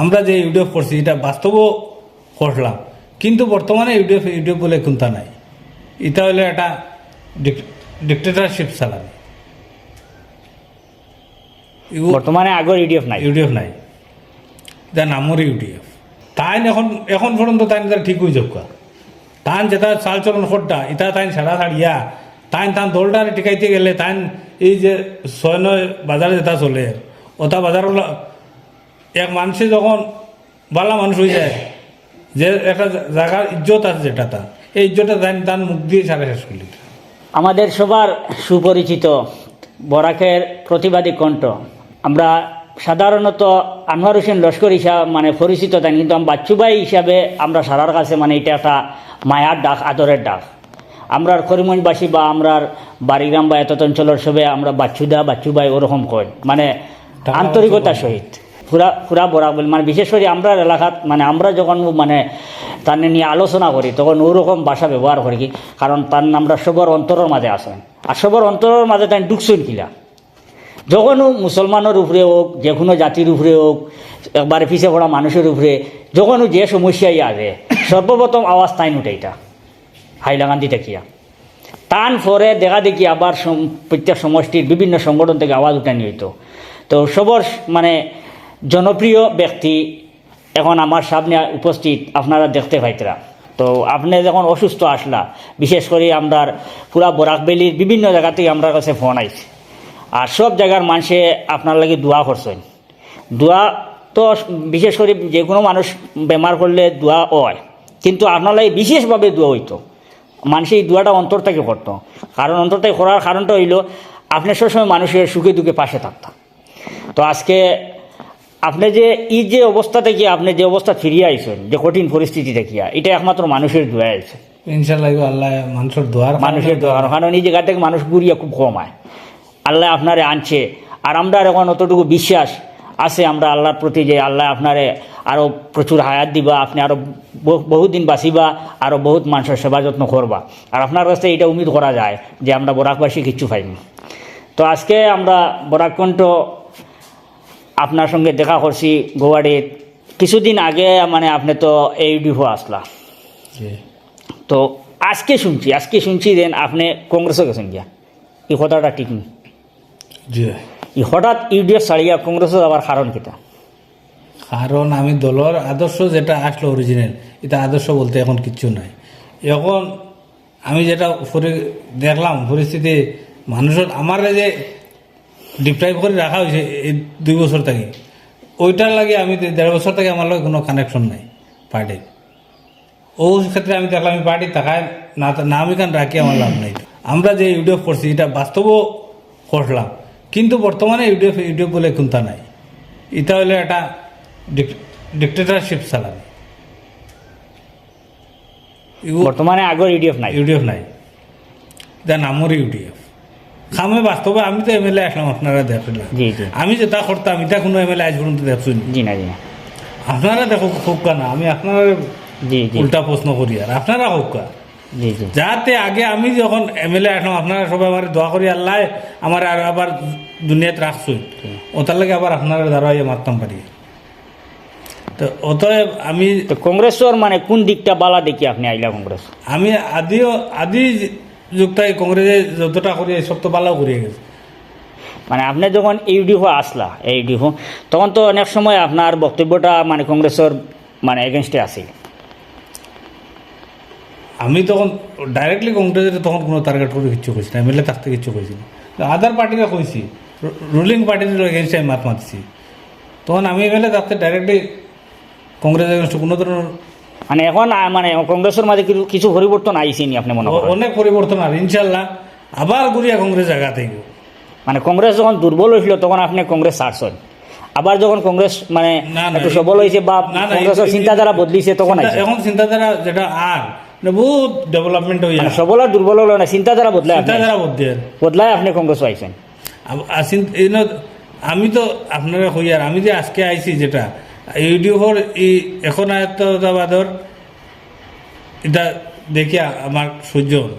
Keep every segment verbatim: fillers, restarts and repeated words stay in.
আমরা যে ইউডিএফ করছি, ইটা বাস্তবও করলাম, কিন্তু বর্তমানে ইউডিএফ, ইউডিএফ বলে কুন্তা নাই। ইটা অইলো একটা ডিক-, ডিক্টেটরশিপ চালানি। ইউ-, বর্তমানে আগর ইউডিএফ নাই। ইউডিএফ নাই, যার নামর ইউডিএফ। তাইন এখন, এখন পর্যন্ত তাইন তারা ঠিক অইযাউক্কা। তান যেটা চালচলন করতা, ইটা তাইন সারা ছাড়িয়া, তাইন তান দলটারে টিকাইতে গেলে, তাইন এই যে ছয় নয় বাজারে যেটা চলে, ওটা বাজার হলো এক মানুষে যখন ভালা মানুষ অইযায়, যে একটা জা-, জাগার ইজ্জত আছে যেটা তার, এই ইজ্জতটা তাইন তান মুখ দিয়া সারা শেষ করিলিতা। আমাদের সবার সুপরিচিত বরাকের প্রতিবাদী কণ্ঠ। আমরা সাধারণত আনোয়ার হোসেন লস্কর হিসাব, মানে, পরিচিত তাইন, কিন্তু আমি বাচ্চু ভাই হিসাবে আমরা সারার কাছে, মানে, ইটা একটা মায়ার ডাক, আদরের ডাক। আমরার করিমগঞ্জবাসী বা আমরার বাড়িগ্রাম বা এত অঞ্চলর সবে আমরা বাচ্চু দা, বাচ্চু ভাই ওরকম কই, মানে, আন্তরিকতার সহিত। পুরা, পুরা বরাক ভ্যালি, মানে, বিশেষ করি আমরার এলাকাত, মানে, আমরা যখন, মানে, তান নিয়া আলোচনা করি, তখন ওরকম ভাষা ব্যবহার করি কি, কারণ তান আমরা সবর অন্তরর মাঝে আছইন। আর সবর অন্তরর মাঝে তাইন ঢুকছইন কিলা। যখনও মুসলমানর উপরে হোক, যে কোনো জাতির উপরে হোক, একবারে পিছে পড়া মানুষর উপরে, যখনও যে সমস্যাই আছে, সর্বপ্রথম আওয়াজ তাইন উঠাইতা হাইলাকান্দি থাকিয়া। তান পরে দেখা দেখি আবার সম-, প্রত্যেক সমষ্টির বিভিন্ন সংগঠন থেকে আওয়াজ উঠানি অইতো। তো সবর, মানে, জনপ্রিয় ব্যক্তি এখন আমার সামনে উপস্থিত, আপনারা দেখতে পাইতরা। তো আপনে যখন অসুস্থ আছলা, বিশেষ করি আমরার পুরা বরাক ভ্যালির বিভিন্ন জাগা থাকি আমরার কাছে ফোন আইছে, আর সব জাগার মানষে আপনার লাগি দোয়া করছইন। দোয়া তো বিশেষ করি যে কোনো মানুষ বেমার করলে দোয়া অয়, কিন্তু আপনার লাগি বিশেষভাবে দোয়া অইতো। মানষে এই দোয়াটা অন্তর থাকি করতো, কারণ অন্তর থাকি করার কারণটা অইলো আপনে সবসময় মানুষর সুখে দুঃখে পাশে থাকতা। তো আজকে আপনে যে এই যে অবস্থা থাকি আপনে যে অবস্থা ফিরিয়া আইছইন, যে কঠিন পরিস্থিতি থাকিয়া, ইটা একমাত্র মানুষর দোয়ায় আইছে। ইনশাআল্লাহ, ইগু আল্লাহ মানুষর দোয়ার কারণে। মানুষর দোয়ার কারণে। এই জাগা থাকি মানুষ ঘুরিয়া খুব কম আয়। আল্লাহ আপনারে আনছে, আর আমরার এখন অতটুকু বিশ্বাস আছে আমরা আল্লাহর প্রতি যে আল্লাহ আপনারে আরো প্রচুর হায়াত দিবা, আপনে আরো বহু-, বহুত দিন বাঁচিবা, আরো বহুত মানষর সেবা যত্ন করবা। আর আপনার কাছে ইটা উম্মিদ করা যায় যে আমরা বরাকবাসী কিচ্ছু পাইমু। তো আজকে আমরা বরাক কণ্ঠ আপনার সঙ্গে দেখা করছি গুয়াহাটিত। কিছুদিন আগে, মানে, আপনে তো এ ইউ ডি এফ আছলা। জি। তো আজকে শুনছি, আজকে শুনছি যেন আপনে কংগ্রেসও গেছইন গিয়া। এই কথাটা ঠিক নি? জি। এই হঠাৎ ইউ ডি এফ ছাড়িয়া কংগ্রেসও যাওয়ার কারণ কিতা? কারণ আমি দলর আদর্শ যেটা আসলো অরিজিনাল, ইটা আদর্শ বলতে এখন কিচ্ছু নাই। এখন আমি যেটা পরি-, দেখলাম পরিস্থিতি, মানুষর আমারে যে ডিপ্রাইভ করি রাখা অইছে এই দুই বছর থাকি, ওইটার লাগি আমি দে-, দেড় বছর থাকি আমার লগে কোনো কানেকশন নাই পার্টির। ও ক্ষেত্রে আমি দেখলাম আমি পার্টি থাকায় না, নাম ইখান রাখি আমার লাভ নাই। আমরা যে ইউডিএফ করছি, ইটা বাস্তবও করলাম, কিন্তু বর্তমানে ইউডিএফ, ইউডিএফ বলে কুন্তা নাই। ইটা অইলো একটা ডিক-, ডিক্টেটরশিপ চালানি। ইউ- বর্তমানে আগর ইউডিএফ নাই। ইউডিএফ নাই, যার নামর ইউডিএফ। কামে বাস্তবে আমি তো এমএলএ আসলাম, আপনারা দেখলা। জি, জি। আমি যেটা করতাম, ইটা কোনো এমএলএ আজ পর্যন্ত দেখছইন? জি না, জি না। আপনারা দেখো, কউক্কা না, আমি আপনারা জি, জি। উল্টা প্রশ্ন করি, আর আপনারা কউক্কা। জি, জি। যাতে আগে আমি যখন এমএলএ আসলাম, আপনারা সবাই আমারে দোয়া করি, আল্লাহ আমারে আর আবার দুনিয়াত রাখছইন, জি। ওটার লাগি আবার আপনারা দাঁড়াইয়া মারতাম পারি। তো অতএব আমি তো কংগ্রেসর মানে কোন দিকটা বালা দেখি আপনি আইলা কংগ্রেস? আমি আদিও, আদি যুগটাই কংগ্রেসে যতটা করি, সব তো বালাও করিয়া গেছে। মানে আপনি যখন ইউডিএফ আসলা, ইউডিএফ, তখন তো অনেক সময় আপনার বক্তব্যটা মানে কংগ্রেসর মানে এগেনস্টে আছিল। আমি তখন ডাইরেক্টলি কংগ্রেসের তখন কোনো টার্গেট করে কিচ্ছু কইছি না, এমএলএ থাকতে কিচ্ছু কইছি না। আদার পার্টিরা কইছি, রু-, রুলিং পার্টির এগেনস্টে আমি মাত মাতছি। তখন আমি এমএলএ থাকতে ডাইরেক্টলি কংগ্রেস এগেনস্টে কোনো ধরনের মানে এখন আ-, মানে কংগ্রেসের মাঝে কিছু, কিছু পরিবর্তন আইছে নি আপনি মনে অ-, করেন? অনেক পরিবর্তন আর ইনশাল্লাহ আবার ঘুরিয়া কংগ্রেস জায়গা থাকবো। মানে কংগ্রেস যখন দুর্বল হইছিল তখন আপনি কংগ্রেস ছাড়ছেন, আবার যখন কংগ্রেস মানে না, না, একটু এই-, সবল হইছে বা না, না, কংগ্রেসের এই-, চিন্তাধারা বদলিছে তখন চিন্তা-, আইছে। এখন চিন্তাধারা যেটা আর মানে বহুত ডেভেলপমেন্ট হইয়া মানে সবল আর দুর্বল হলো না, চিন্তাধারা বদলায় আপনি। চিন্তাধারা বদলে। বদলায় আপনি কংগ্রেস আইছেন। আব-, আসিন-, এই ন-, আমি তো আপনারা কই আর আমি যে আজকে আইছি যেটা ইউডিএফর এই এখন আয়ত্তাবাদর এটা দেখিয়া আমার সহ্য হলো।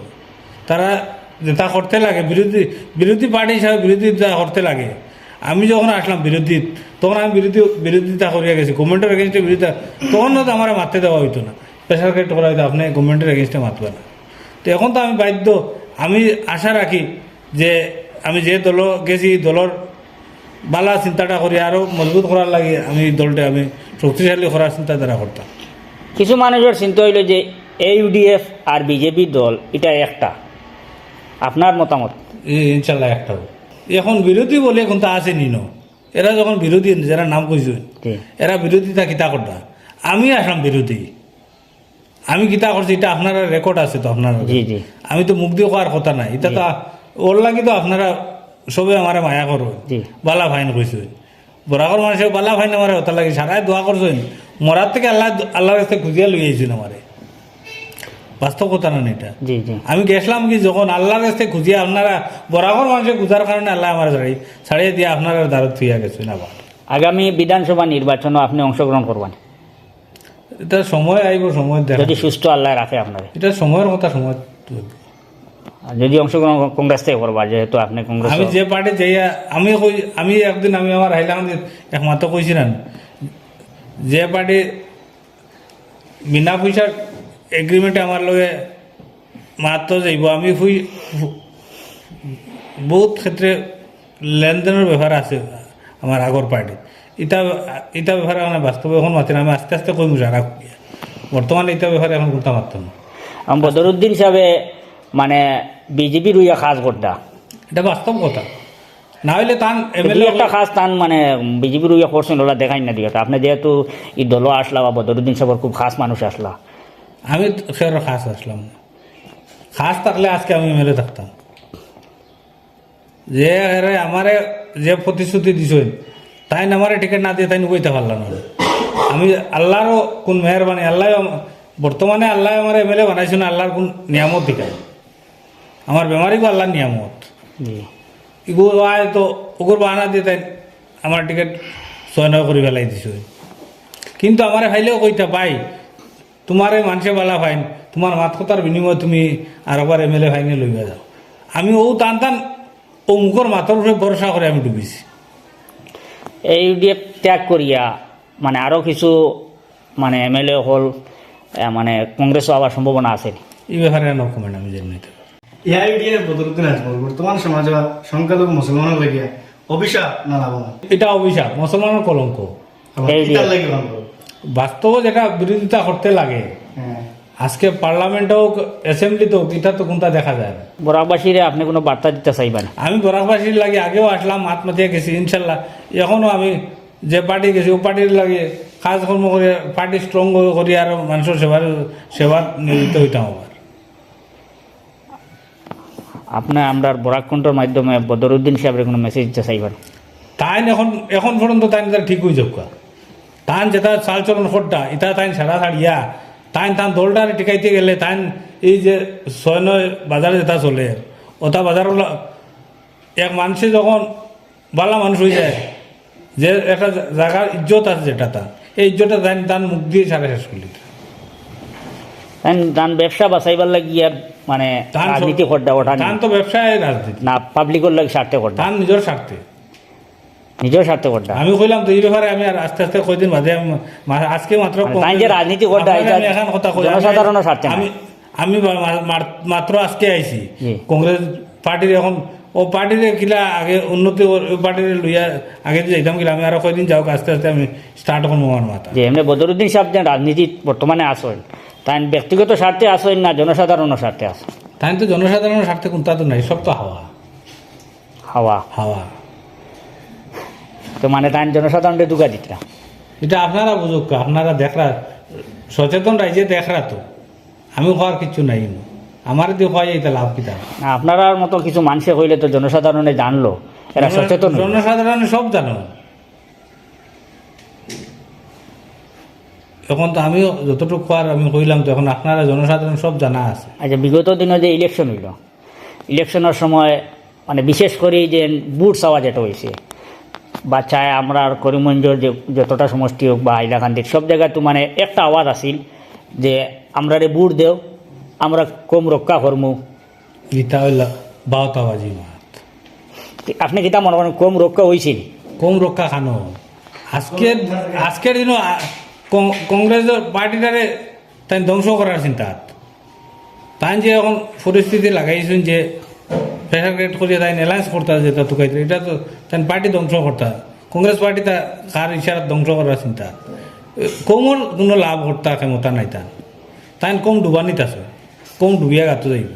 তারা যেটা করতে লাগে, বিরোধী, বিরোধী পার্টি হিসাবে বিরোধিতা করতে লাগে, আমি যখন আসলাম বিরোধী, তখন আমি বিরোধী, বিরোধিতা করিয়া গেছি, গভর্নমেন্টর এগেইনস্টে বিরোধিতা, তখন তো আমার মাততে দেওয়া হইতো না, প্রেশার ক্রিয়েট করা হইতো, আপনি গভর্নমেন্টর এগেইনস্টে মাতবেন না। তো এখন তো আমি বাধ্য, আমি আশা রাখি যে আমি যে দল গেছি, দলর বালা চিন্তাটা করি, আরও মজবুত করার লাগি আমি দলটা আমি শক্তিশালী করার চিন্তাধারা করতাম। কিছু মানুষের চিন্তা হইল যে এ ইউডিএফ আর বিজেপি দল এটা একটা। আপনার মতামত? এই ইনশাল্লাহ একটা হোক। এখন বিরোধী বলে এখন তো আছে নিনো, এরা যখন বিরোধী, যারা নাম কইছেন, জি। এরা বিরোধিতা কিতা করতা? আমি আসলাম বিরোধী, আমি কিতা করছি এটা আপনারা রেকর্ড আছে তো আপনারা। জি, জি। আমি তো মুখ দিয়ে কওয়ার কথা নাই, এটা তো ওর লাগি তো আপনারা সবে আমারে মায়া করো। জি। বালা ফাইন কইছেন, বরাকর মানুষে বালা ফাইন আমারে ওটার লাগি সারায় দোয়া করছেন, মরার থেকে আল্লাহ, আল্লাহর কাছে খুঁজিয়া লই আইছেন আমারে। বাস্তব কথা না এটা। জি, জি। আমি গেছিলাম কি যখন আল্লাহর কাছে খুঁজিয়া, আপনারা বরাকর মানুষে খুঁজার কারণে আল্লাহ আমার ছাড়ি ছাড়িয়ে দিয়ে আপনারা দারত থুইয়া গেছেন আবার। আগামী বিধানসভা নির্বাচনও আপনি অংশগ্রহণ করবেন? এটা সময় আইব, সময় দেখা। যদি সুস্থ আল্লাহ রাখে আপনারে। এটা সময়র কথা, সময়। আর যদি অংশগ্রহণ কংগ্রেস থেকে করবা, যেহেতু আপনি কংগ্রেস আমি যে পার্টি যাইয়া, আমি কই, আমি একদিন আমি আমার হাইলাকান্দি একমাত্র কইছিলাম, যে পার্টি বিনা পয়সার এগ্রিমেন্টে আমার লগে মাত্র যাইব, আমি ফুই ফু- বহুত ক্ষেত্রে লেনদেনের ব্যাপার আছে আমার আগর পার্টি। এটা, এটা ব্যাপারে মানে বাস্তবে এখন মাত্র আমি আস্তে আস্তে কইমু যারা করিয়া। বর্তমানে এটা ব্যাপারে এখন করতে পারতাম না। আমি বদরুদ্দিন সাহেবে মানে বিজেপির হইয়া কাজ করতা। এটা বাস্তব কথা। না হইলে তান দুই এমএলএ একটা কাজ তান মানে বিজেপির হইয়া করছেন, ওরা দেখাই না দুই একটা। আপনি যেহেতু এই দল আসলা বা বদরুদ্দিন সাহেবের খুব খাস মানুষ আসলা। আমি তো খেরো খাস আসলাম না। খাস থাকলে আজকে আমি এমএলএ থাকতাম। যে এরে আমারে যে প্রতিশ্রুতি দিছইন, তাইন আমারে টিকিট না দিয়ে তাইন উবাইতে পারলা না। আমি আল্লাহরও কোন মেহেরবানি, আল্লাহ আম- বর্তমানে আল্লাহ আমার এমএলএ বানাইছেন, আল্লাহর কোন নিয়ামত দিকে। আমার বেমারিগু আল্লাহর নিয়ামত। জি। ইগু আয় তো ওগুর বাহানা দিয়ে তাই আমার টিকিট ছয় নয় করে ফেলাই দিছইন। কিন্তু আমারে ফাইলেও কইতা, "ভাই, তোমারে মানুষে বালা ফাইন, তোমার মাত কথার বিনিময়ে তুমি আর একবার এমএলএ ফাইনে লইবা যাও।" আমি ও টান টান ও মুখর মাথার উপরে ভরসা করে আমি ডুবিছি। এই ইউডিএফ ত্যাগ করিয়া মানে আরো কিছু মানে এমএলএ হল, আহ, মানে কংগ্রেসও আবার সম্ভাবনা আছে। এই ব্যাপারে নো কমেন্ট আমি জানি না। এআইইউডিএফ বদরুদ্দিন আজমল বর্তমান সমাজে সংখ্যালঘু মুসলমানর লাগিয়া অভিশাপ না লাভবান? এটা অভিশাপ, মুসলমানর কলঙ্ক। এই যে- কিতার লাগি কলঙ্ক? বাস্তবে যেটা বিরোধিতা করতে লাগে, হ্যাঁ। আজকে পার্লামেন্টে হোক, অ্যাসেম্বলিতে হোক, এটা তো কোনটা দেখা যায় না। বরাকবাসীরে আপনি কোনো বার্তা দিতে চাইবেন? আমি বরাকবাসীর লাগি আগেও আসলাম, মাত মাতিয়া গেছি, ইনশাল্লাহ এখনো আমি যে পার্টি গেছি, ও পার্টির লাগি কাজকর্ম করি, পার্টি স্ট্রং করি আর মানুষের সেবার, সেবার নিয়োজিত হইতাম আবার। আপনি আমরার বরাক কণ্ঠর মাধ্যমে বদরুদ্দিন সাহেবের কোনো মেসেজ দিতে চাইবেন? তাইন এখন, এখন পর্যন্ত তাইন তারা ঠিক হয়ে যাউক্কা। তান যেটা চালচলন করতা, এটা তাইন সারা ছাড়িয়া, তাইন তান দলটারে টিকাইতে গেলে, তাইন এই যে ছয় নয় বাজারে যেটা চলে, ওটা বাজার হলো এক মানুষে যখন বালা মানুষ হয়ে যায়, যে একটা জা-, জায়গার ইজ্জত আছে যেটা তার, এই ইজ্জতটা তাইন তান মুখ দিয়ে সারা শেষ করলি। তান, তান ব্যবসা বাঁচাইবার লাগিয়া মানে তান সব- রাজনীতি করতা ওঠা তান নিয়ে। তো ব্যবসায় রাজনীতি। না, পাবলিকর লাগি স্বার্থে করতা। তান নিজের স্বার্থে। নিজের স্বার্থে করতা। আমি কইলাম তো এই ব্যাপারে আমি আর আস্তে আস্তে কয়দিন বাদে আমি মা-, আজকে মাত্র মানে তাই যে রাজনীতি করতা, আপনাকে এটা আমি এখন কথা কই, আমি, জনসাধারণের স্বার্থে না। আমি, আমি বা-, মা-, মার-, মাত্র আজকে আইছি জি। কংগ্রেস পার্টির এখন, ও পার্টিরে কিলা আগে উন্নতি কর-, ও পার্টিরে লইয়া আগে যে যাইতাম কিলা, আমি আরো কয়দিন যাউক, আস্তে আস্তে আমি স্টার্ট করবো আমার মাথা। যে এমনি বদরুদ্দিন সাহেব যে রাজনীতিত বর্তমানে আছেন, তাই ব্যক্তিগত স্বার্থে আছেন না জনসাধারণের স্বার্থে আছেন? তাই তো জনসাধারণের স্বার্থে কোনটা তো নাই, সব তো হাওয়া। হাওয়া। হাওয়া। তো মানে তাই জনসাধারণকে দুঃখা দিতরা। এটা আপনারা বুঝুক, আপনারা দেখরা, সচেতন রাইজে দেখরা তো। আমি কওয়ার কিচ্ছু নাই। আমার দিয়ে কওয়া যায়, এটা লাভ কিতা? না, আপনারার মতো কিছু মানুষে কইলে তো জনসাধারণে জানলো, এরা সচেতন হইলো। জনসাধারণে সব জানো। এখন তো আমিও যতটুকু কওয়ার আমি কইলাম, তো এখন আপনারা জনসাধারণ সব জানা আছে। আচ্ছা, বিগত দিনে যে ইলেকশন হইল, ইলেকশনের সময় মানে বিশেষ করে এই যে ভোট চাওয়া যেটা হয়েছে, বা চায় আমরা আর করিমগঞ্জের যে যতটা সমষ্টি হোক বা হাইলাকান্দির সব জায়গায় তো মানে একটা আওয়াজ আছিল যে আমরারে ভোট দেও, আমরা কম রক্ষা করমু। এটা হইল বাউতাবাজি মাত। আপনে কিতা মনে করেন, কম রক্ষা অইছে নি? কম রক্ষা খানো। আজকের, আজকের দিনও, আ, কং-, কংগ্রেস পার্টিটারে তাইন ধ্বংস করার চিন্তাত। তাইন যে অখন পরিস্থিতি লাগাইছইন যে প্রেশার ক্রিয়েট করিয়া তাইন অ্যালায়েন্স করতা যেতা তুকাইতরা, ইটা তো তাইন পার্টি ধ্বংস করতা। কংগ্রেস পার্টি তা কার ইশারাত ধ্বংস করার চিন্তা? কমর কুনু লাভ করতা ক্ষমতা নাই তান। তাইন কম ডুবানিত আছে, কম ডুবিয়া গাতো যাইব।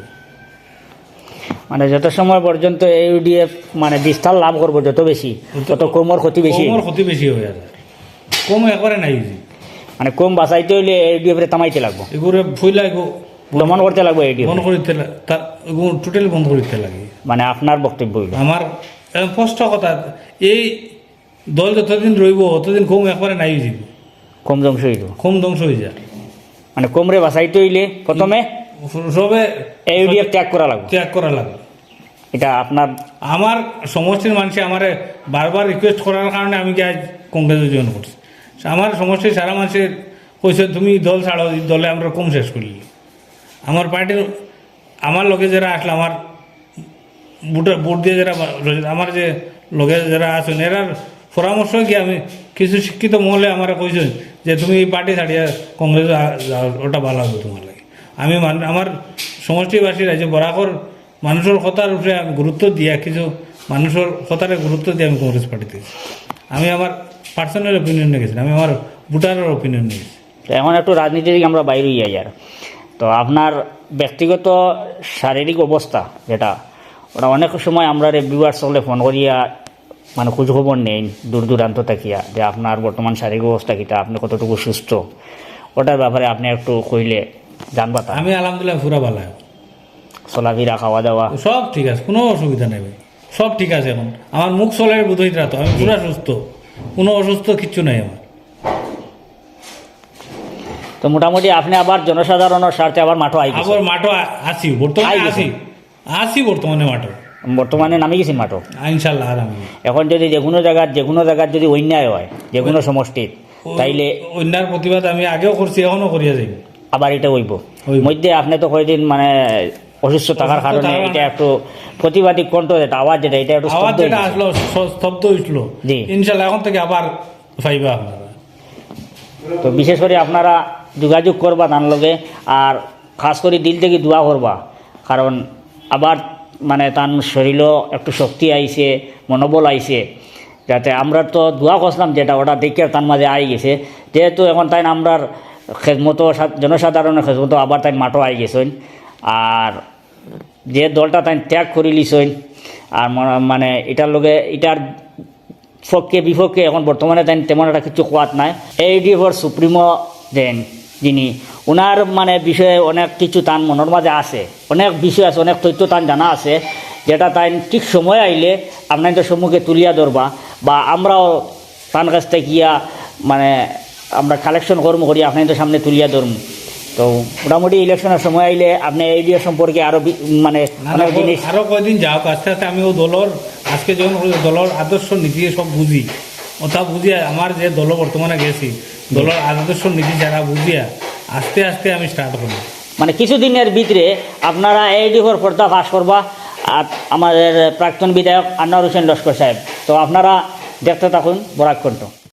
মানে যত সময় পর্যন্ত এইউডিএফ মানে বিস্তার লাভ করবো যত বেশি, তত কমর ক্ষতি বেশি। কমর ক্ষতি বেশি অইয়া যায়। কম একবারে নাই অইছে। মানে কম বাঁচাইতে অইলে এইউডিএফ রে থামাইতে লাগবো। এগুরে ফুইলা এগু দমন করতে লাগবো এইউডিএফ বন্ধ রে। করিতে লা-, তা এগু টোটালি বন্ধ করিতে লাগে। মানে আপনার বক্তব্য অইলো? আমার, এ, স্পষ্ট কথা, এই দল যতদিন রইবো, অতদিন কম একবারে নাই অইযিবো। কম ধ্বংস অইযিবো। কম ধ্বংস অইযায়। মানে কমরে বাঁচাইতে অইলে প্রথমে সবে এইউডিএফ ত্যাগ করা লাগবো। ত্যাগ করা লাগবো। ইটা আপনার আমার সমষ্টির মানষে আমারে বারবার রিকোয়েস্ট করার কারণে আমি গিয়া আইজ কংগ্রেসো জয়েন করছি। আমার সমষ্টির সারা মানষে কইছে, "তুমি দল ছাড়ো, ই দলে আমরারে কম শেষ করিলিলো।" আমার পার্টির, আমার লগে যেরা আছলা, আমার ভোটে, ভোট দিয়া যেরা বা-, আমার যে লগে যেরা আছইন, এরার পরামর্শ কি আমি কিছু শিক্ষিত মহলে আমারে কইছইন যে, "তুমি ই পার্টি ছাড়িয়া কংগ্রেসো আ-, যাও, ওটা ভালা অইবো তুমার লাগি।" আমি মান-, আমার সমষ্টিবাসী রাইজে বরাকর মানষর কথার উপরে আমি গুরুত্ব দিয়া, কিছু মানষর কথারে গুরুত্ব দিয়া আমি কংগ্রেস পার্টিত গেছি। আমি আমার পার্সোনাল ওপিনিয়ন নিয়া গেছি না, আমি আমার ভোটারর ওপিনিয়ন নিয়া গেছি। তো এখন একটু রাজনীতি থাকি আমরা বাইর অইয়া যাইয়ার। তো আপনার ব্যক্তিগত শারীরিক অবস্থা যেটা, ওটা অনেক সময় আমরারে ভিউয়ার্স অকলে ফোন করিয়া মানে খোঁজ খবর নেইন দূর দূরান্ত থাকিয়া যে আপনার বর্তমান শারীরিক অবস্থা কিতা, আপনে কতটুকু সুস্থ, ওটার ব্যাপারে আপনে একটু কইলে জানবা তা। আমি আলহামদুলিল্লাহ পুরা ভালা। চলাফিরা, খাওয়া দাওয়া? সব ঠিক আছে, কুনু অসুবিধা নাই ভাই, সব ঠিক আছে। এখন আমার মুখ চলের বুঝইতরা তো, আমি পুরা সুস্থ, কুনু অসুস্থ কিচ্ছু নাই আমার। তো মোটামুটি আপনে আবার জনসাধারণর স্বার্থে আবার মাঠো আই গেছইন? আবার মাঠো আ-, আছি, বর্তমানে আই গেছইন। আছি। আছি বর্তমানে মাঠো। বর্তমানে নামি গেছইন মাঠো? ইনশাল্লাহ, আর আমি। এখন যদি যেকুনু জাগাত, যেকুনু জাগাত যদি অন্যায় অয়, যেকুনু সমষ্টিত, ও-, তাইলে অন্যায়ের প্রতিবাদ আমি আগেও করছি, এখনো করিয়া যাই। আবার ইটা অইবো? অইবো। মধ্যে আপনে তো কয়দিন মানে অসুস্থ থাকার কারণে ইটা একটু প্রতিবাদী কণ্ঠ যেটা, আওয়াজ যেটা, ইটা একটু আওয়াজ স্তব্ধ যেটা অইছে। আসলো, স-, স্তব্ধ অইছিল। জি। ইনশাল্লাহ, এখন থাকি আবার পাইবা আপনারা। তো বিশেষ করি আপনারা যোগাযোগ করবা তান লগে, আর খাস করি দিল থাকি দোয়া করবা, কারণ আবার মানে তান শরীরও একটু শক্তি আইছে, মনোবল আইছে, যাতে আমরা তো দোয়া করছিলাম যেটা, ওটা দেখিয়া তান মাঝে আই গেছে। যেহেতু এখন তাইন আমরার খেদমতো সা-, জনসাধারণর খেদমতো আবার তাইন মাঠো আই গেছইন, আর যে দলটা তাইন ত্যাগ করিলিছইন, আর মনে, মানে ইটার লগে, ইটার পক্ষে বিপক্ষে এখন বর্তমানে তাইন তেমন একটা কিছু কওয়াত নাই। এইউডিএফর সুপ্রিমো যেন যিনি, উনার মানে বিষয়ে অনেক কিছু তান মনর মাঝে আছে, অনেক বিষয় আছে, অনেক তথ্য তান জানা আছে, যেটা তাইন ঠিক সময় আইলে আপনাইন্তর সম্মুখে তুলিয়া ধরবা, বা আমরাও তান কাছ থাকিয়া মানে আমরা কালেকশন করমু, করি আপনাইন্তর সামনে তুলিয়া ধরমু। তো মোটামুটি ইলেকশনর সময় আইলে আপনে এইউডিএফ সম্পর্কে আরো বি-, মানে না, না, অনেক জিনিস আরো কয়দিন যাউক, আস্তে আস্তে আমি অউ দলর, আজকে যখন অউ দলর আদর্শ নীতি সব বুঝি, ওটা বুঝিয়া আমার যে দল বর্তমানে গেছি, দলর আদর্শ নীতি যারা বুঝিয়া আস্তে আস্তে আমি স্টার্ট করমু। মানে কিছুদিনের ভিতরে আপনারা এইউডিএফর পর্দা ফাঁস করবা, আর আমাদের প্রাক্তন বিধায়ক আনোয়ার হোসেন লস্কর সাহেব। তো আপনারা দেখতে থাকুন বরাক কণ্ঠ।